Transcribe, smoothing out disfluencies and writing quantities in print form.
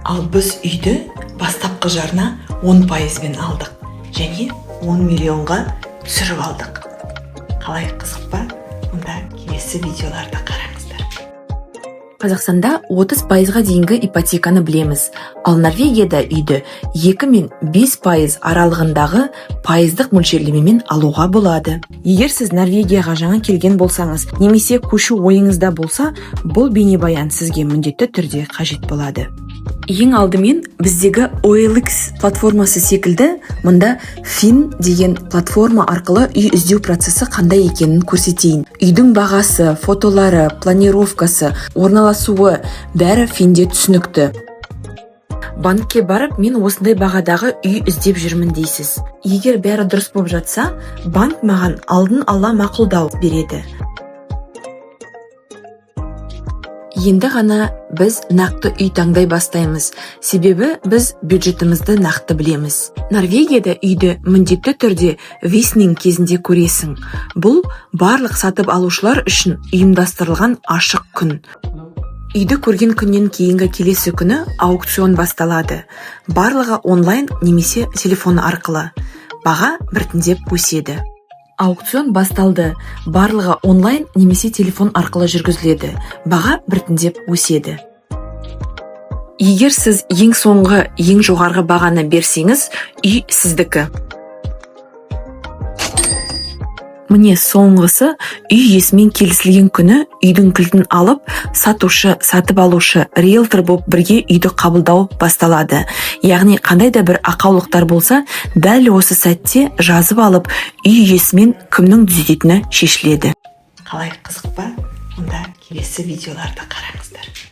Ал біз үйді бастапқы жарна 10 пайызбен алдық және 10 миллионға түсіріп алдық. Қалай, қызық па? Онда келесі видеоларды қараңыздар. Қазақстанда 30 пайызға дейінгі ипотеканы білеміз, ал Норвегияда үйді 2 мен 5% аралығындағы пайыздық мөлшерлемемен алуға болады. Егер сіз Норвегияға жаңа келген болсаңыз немесе көшу ойыңызда болса, бұл бейнебаян сізге міндетті түрде қажет болады. Ең алдымен біздегі OLX платформасы секілді мында Finn деген платформа арқылы үй іздеу процесі қандай екенін көрсетейін. Үйдің бағасы, фотолары, планировкасы, орналасуы, бәрі Финде түсінікті. Банкке барып, мен осындай бағадағы үй іздеп жүрмін дейсіз. Егер бәрі дұрыс болып жатса, банк маған алдын ала мақұлдау береді. Енді ғана біз нақты үй таңдай бастаймыз, себебі біз бюджетімізді нақты білеміз. Норвегияда үйді міндетті түрде visning кезінде көресің. Бұл барлық сатып алушылар үшін ұйымдастырылған ашық күн. Үйді көрген күннен кейінгі келесі күні аукцион басталады. Барлығы онлайн немесе телефон арқылы. Баға біртіндеп өседі. Аукцион басталды. Барлығы онлайн немесе телефон арқылы жүргізіледі. Баға біртіндеп өседі. Егер сіз ең соңғы, ең жоғарғы бағаны берсеңіз, үй сіздікі. Міне, соңғысы. Үй иесімен келісілген күні үйдің кілтін алып, сатушы, сатып алушы, риэлтор болып бірге үйді қабылдау басталады. Яғни қандай да бір ақаулықтар болса, дәл осы сәтте жазып алып, үй иесімен кімнің түзететіні шешіледі. Қалай, қызық па? Онда келесі видеоларды қараңыздар.